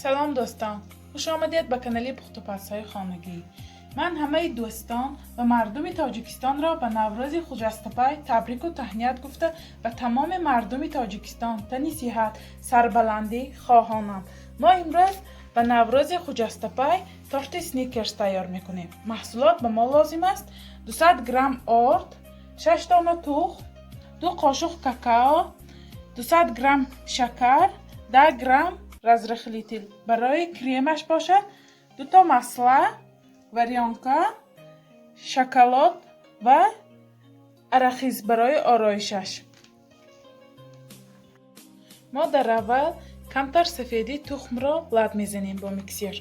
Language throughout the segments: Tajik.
Салом, дӯстон, хуш омадед ба канали пухтупазҳои хонагӣ. Ман ҳамаи дӯстон ва мардуми Тоҷикистонро ба Наврӯзи хуҷастапай табрику таҳният гуфта, ба тамоми мардуми Тоҷикистон тани сиҳат, сарбаландӣ хоҳонам. Мо имрӯз ба Наврӯзи хуҷастапай торти сникерс тайёр мекунем. Маҳсулот ба мо лозим аст: 200 грамм орд, 6 дона тухм, 2 қошуқ какао, 200 грамм шакар, 10 грамм разрыхлитель. Барои кремаш бошад, дуто масла, варёнка, шоколад ва арахис барои ороишаш. Мо дар аввал камтар сафеди тухмро лат мезанем бо миксер.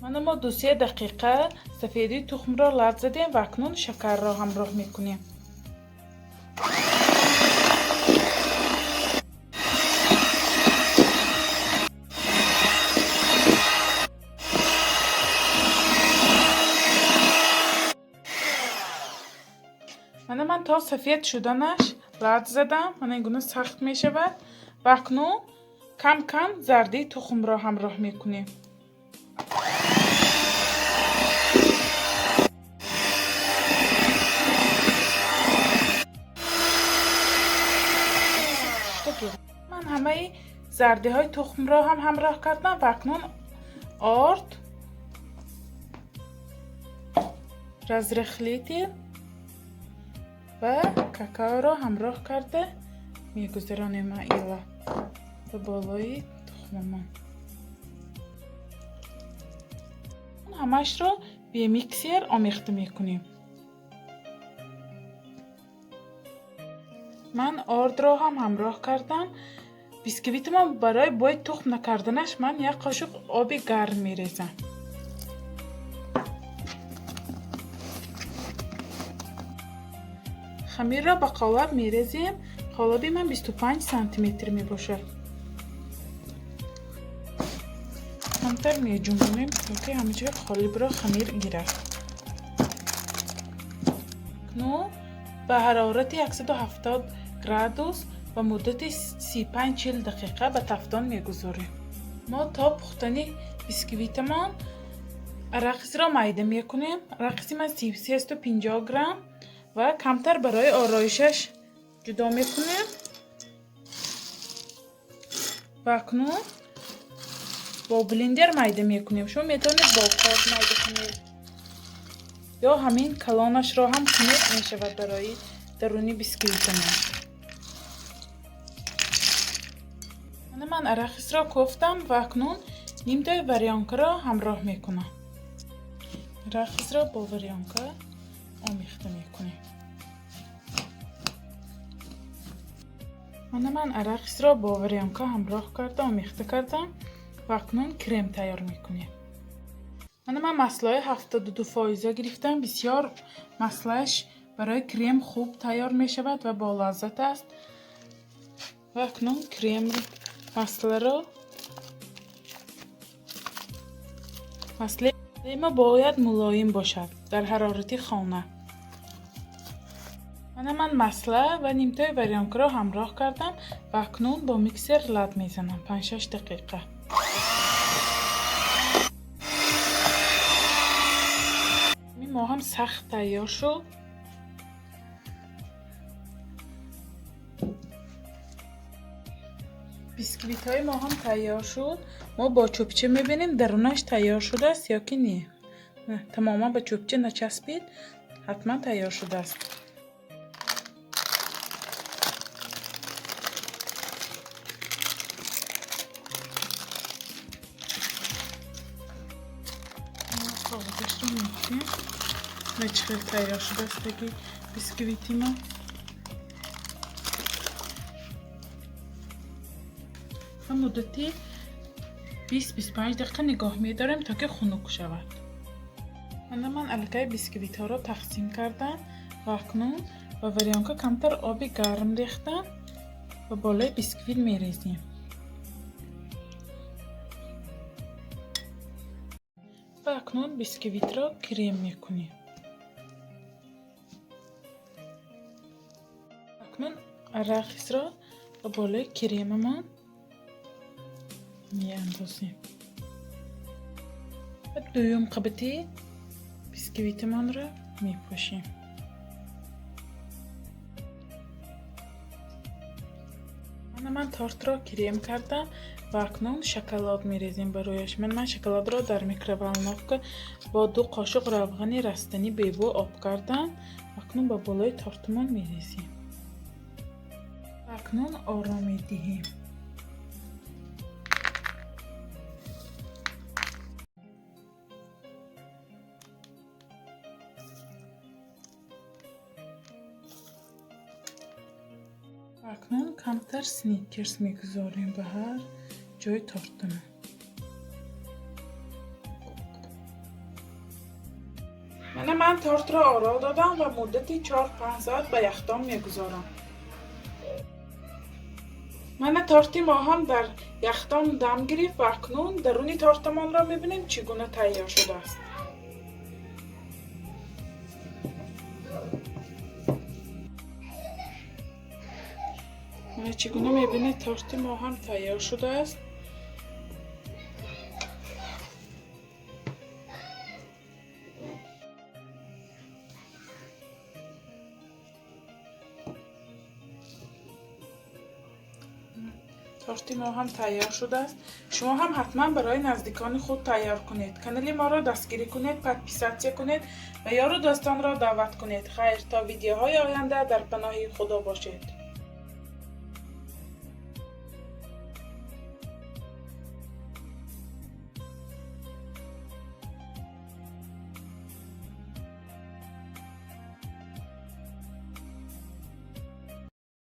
Мана, мо 2-се дақиқа сафеди тухмро лат задем ва акнун шакарро ҳамроҳ мекунем. Мана, ман то сафед шуданаш лат задам. Мана, ин гуна сахт мешавад ва акнун кам кам зардии тухмро ҳамроҳ мекунем. Ман ҳамаи зардиҳои тухмро ҳам ҳамроҳ кардам ва акнун орд, разрыхлитель ва какаоро ҳамроҳ карда мегузаронем ила ба болои тухмамон. Ҳамашро бе миксер омехта мекунем. Ман ордро ҳам ҳамроҳ кардам. Бисквитамон барои бӯи тухм накарданаш ман як қошуқ оби гарм мерезам. Хамирро ба қолаб мерезем. Қолаби ман 25 сантиметр мебошад. Камтар меҷунбонем, то ки ҳамаҷои қолибро хамир гирад. Акнун ба ҳарорати 170 градус ба муддати 35-40 дақиқа ба тафдон мегузорем. Мо то пухтани бисквитамон арахисро майда мекунем. Арахиси ман 350 грамм ва камтар барои ороишаш ҷудо мекунем ва акнун бо блендер майда мекунем. Шумо метавонед бо корд майда кунед ё ҳамин калонашро ҳам кунед, мешавад барои даруни бисквитамон. Мана, ман арахисро кофтам ва акнун нимтои варёнкаро ҳамроҳ мекунам. Арахисро бо варёнка омехта мекунем. Мана, ман арахисро бо варёнка ҳамроҳ карда, омехта кардам ва акнун крем тайёр мекунем. Мана, ман маслои 72 фоиза гирифтам. Бисёр маслаш барои крем хуб тайёр мешавад ва болаззат аст. Ва акнун крем масларо, маслаи ма бояд мулоим бошад, дар ҳарорати хона. Мана, ман масла ва нимтои варёнкаро ҳамроҳ кардам ва акнун бо миксер лат мезанам 5-6 дақиқа. Мо ҳам сахт тайёр шуд. Бисквитҳои мо ҳам тайёр шуд. Мо бо чӯбча мебинем, дарунаш тайёр шудааст ё ки не. Тамоман ба чӯбча начаспид, ҳатман тайёр шудааст. Коғазашро мегирем ва чӣ хел тайёр шудааст таги бисквити мо. Ва муддати 20-25 дақиқа нигоҳ медорем, то ки хунук шавад. Мана, ман аллакай бисквитҳоро тақсим кардам ва акнун ба варёнка камтар оби гарм рехтам ва болои бисквит мерезем. Ва акнун бисквитро крем мекунем. Акнун арахисро ба болои кремамон меандозем ва дуюм қабати бисквитамонро мепӯшем. Мана, ман тортро крем кардам ва акнун шоколад мерезем барояш. Ман шоколадро дар микроволновка бо 2 қошуқ равғани растанӣ бебӯ об кардам. Акнун ба болои тортамон мерезем. Акнун оро медиҳем. Акнун камтар Сникерс мегузорем ба ҳар ҷои тортамон. Мана, ман тортро оро додам ва муддати 4-5 соат ба яхдон мегузорам. Мана, торти мо ҳам дар яхдон дам гирифт ва акнун даруни тортамонро мебинем, чӣ гуна тайёр шудааст. Мана, чӣ гуна мебинед, торти мо ҳам тайёр шудааст. Торти мо ҳам тайёр шудааст. Шумо ҳам ҳатман барои наздикони худ тайёр кунед. Канали моро дастгирӣ кунед, подписаться кунед ва ёру дӯстонро даъват кунед. Хайр, то видеоҳои оянда дар паноҳи Худо бошед.